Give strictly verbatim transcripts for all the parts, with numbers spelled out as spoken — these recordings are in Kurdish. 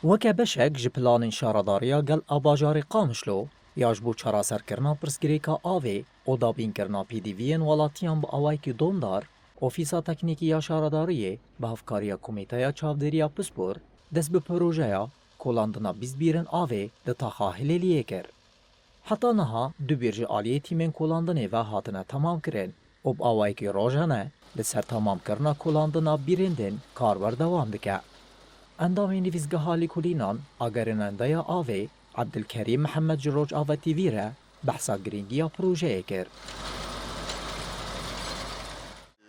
Weke beşek ji planên Şaredariya Gel a bajarê Qamişlo ya ji bo çareserkirina pirsgirêka avê û dabînkirina pêdiviyên welatiyan bi awayekî domdar, Ofîsa Teknîkî ya Şaredariyê bi hevkariya Komîteya Çavdêriya Pispor dest bi projeya kolandina bîst bîrên avê di taxa Hilêliyê kir. Heta niha du bîr ji aliyê tîmên kolandinê ve hatine temamkirin û bi awayekî rojane li ser temamkirina kolandina bîrên din kar berdewam dike. Endamê Nivîsgeha Lêkolînan a Gerînendeya Avê Ebdilkerîm Mihemed ji Rojava T V re behsa girîngiya projeyê kir.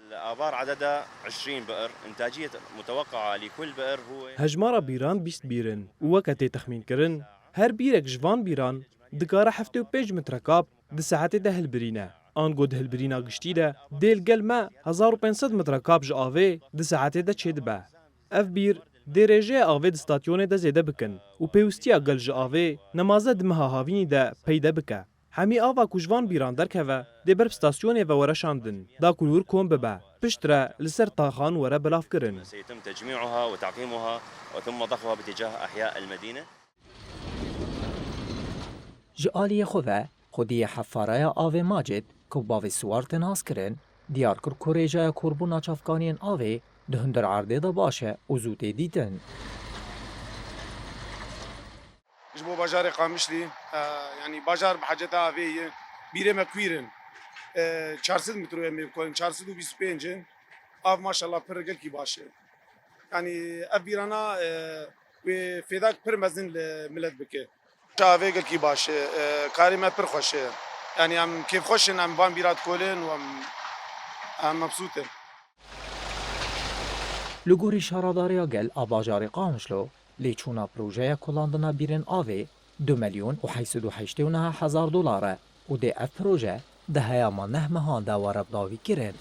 الآبار عددها عشرين بئر، إنتاجية متوقعة لكل بئر هو Hejmara bîran bîst bîr in û weke tê texmînkirin, her bîrek ji van bîran dikare heftê û pênc metrekab di saetê de hilbirîne. Ango di hilbirîna giştî de dê li gel me hezar û pênc sed metrekab ji avê di saetê de çêdibe. Ev bîr dê rêjeya avê di stasyonê de zêde bikin û pêwistiya gel ji avê nemaze di meha havînî de peyde bike. Hemî ava ku ji van bîran derkeve, dê ber bi stasyonê ve were şandin, da ku li wir kom bibe. Piştre li ser taxan were belavkirin. سيتم تجميعها وتعقيمها وثم ضخها باتجاه أحياء المدينة. Ji aliyê xwe ve, xwediyê Hefaraya Avê Macid, ku bi bavê Siwar tê naskirin, diyar kir ku rêjeya korbûna çavkaniyên avê di hundir erdê de baş e û zû tê dîtin. Ji bo bajarê Qamişlî, e, yanî bajar bi heceta avê ye. Bîrê me kwîr in. E, çar sed metro em ê bikorin, çar sed û bîst û pênc in. Av maşallah pir gelkî baş e. Yanî ev bîrana, e, wê fêdak pir mezin li milet bike. Avê gelkî baş e, e, karê me pir xweş e. Yanî em kêfxweş in, em van bîra dikolin û em, em mebsût in. Li gorî Şaredariya Gel a bajarê Qamişlo, lêçûna projeya kolandina bîrên avê du milyon û heyt sed û heştê û neh hezar dolar e û dê ev proje di heyama neh mehan de were bidawîkirin.